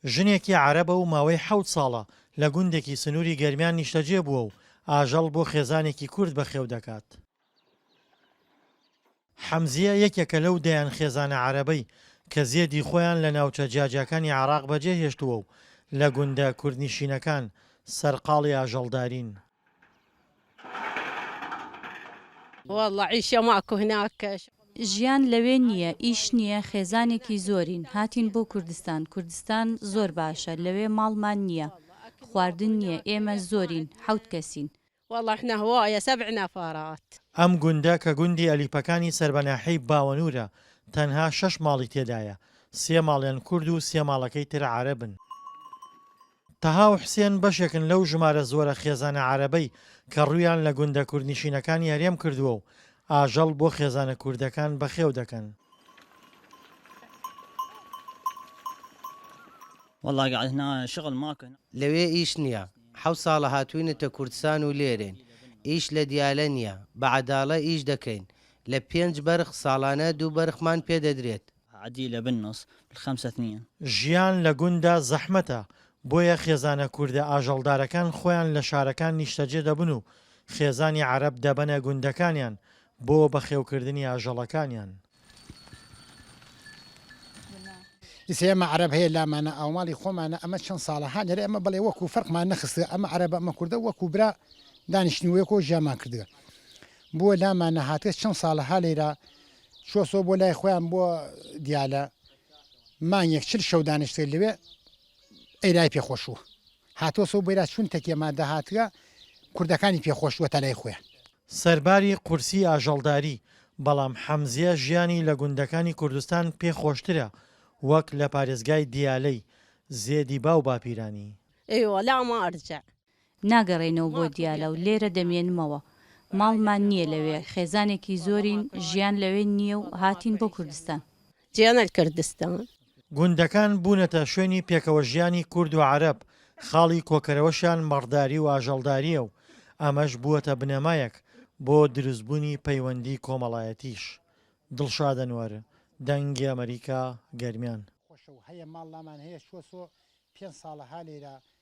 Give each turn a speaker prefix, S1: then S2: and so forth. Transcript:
S1: ژنێکی عەرەبە و ماوەی حەوت ساڵە لە گوندێکی سنووری گەرمیان نیشتەجێ بووە و ئاژەڵ بۆ خێزانێکی کورد بەخێو دەکات. حەمزیە یەکێکە لەو دەیان خێزانە عەرەبەی کە زێدی خۆیان لە ناوچە جیاجیاکانی عێراق بەجێهێشتووە و لە گوندە کوردنشینەکان سەرقاڵی ئاژەڵدارین.
S2: ژیان لەوێ نییە، ئیش نییە، خێزانێکی زۆرین، هاتین بۆ کوردستان، کوردستان زۆر باشە، لەوێ ماڵمان نییە، خواردن نییە، ئێمە زۆرین، حەوت کەسین.
S1: ئەم گوندە کە گوندی ئەلیپەکانی سەر بە ناحیەی باوەنوورە، تەنها شەش ماڵی تێدایە، سێ ماڵیان کورد و سێ ماڵەکەی تر عەرەبن. تەها و حوسێن بەشێکن لەو ژمارە زۆرە خێزانە عەرەبەی کە ڕوویان لە گوندە کوردنشینەکانی هەرێم کردووە و ئاژەڵ بۆ خێزانە کوردەکان بەخێو دەکەن.
S3: لەوێ ئیش نییە، حەوت ساڵە هاتووینەتە کوردسان و لێرەین، ئیش لە دیالە نییە، بە عەداڵە ئیش دەکەین، لە پێنج بەرخ ساڵانە دوو بەرخمان پێ دەدرێت.
S4: عدیلە بالنص بالخمسە اثنین.
S1: ژیان لە گونددا زەحمەتە، بۆیە خێزانە کوردە ئاژەڵدارەکان خۆیان لە شارەکان نیشتەجێ دەبن و خێزانی عەرەب دەبەنە گوندەکانیان بۆ بەخێوکردنی ئاژەڵەکانیان.
S5: ئیسە ئێمە عەرەب هەیە لامانە ئاوماڵی خۆمانە ئەمە چەند ساڵە ها لێرە ئێمە بەڵێ وەکو فەرقمان نەخستگە ئەمە عەرەبە ئەمە کوردە وەکو برا دانیشتین وەیەکەوە ژیانمان کردگە بۆ لامانە هاتگە چەند ساڵە ها لێرە چۆسۆ بۆ لای خۆیان بۆ دیالە مانگێک چل شەو دانیشتگە لەوێ ئەیرای پێ خۆشووە هاتۆسەوە بۆیرا چون تەکیە مادە هاتگە کوردەکانی پێ خۆشووە تا لای خۆیان.
S1: سەرباری قورسیی ئاژەڵداری، بەڵام حەمزیە ژیانی لە گوندەکانی کوردستان پێ خۆشترە وەک لە پارێزگای دیالەی زێدی باو باپیرانی.
S2: ناگەڕێینەوە بۆ دیالە و لێرە دەمێنمەوە، ماڵمان نییە لەوێ، خێزانێکی زۆرین، ژیان لەوێ نییە و هاتین بۆ کوردستان.
S1: گوندەکان بوونەتە شوێنی پێکەوەژیانی کورد و عەرەب، خاڵی کۆکەرەوەشیان مەڕداری و ئاژەڵدارییە و ئەمەش بووەتە بنەمایەک بۆ دروستبوونی پەیوەندی کۆمەڵایەتیش. دڵشاد ئەنوەر، دەنگی ئەمەریکا، گەرمیان.
S5: خۆشە و هەیە ماڵ لامان هەیە چوەسۆ پێنج ساڵە ها لەیرا.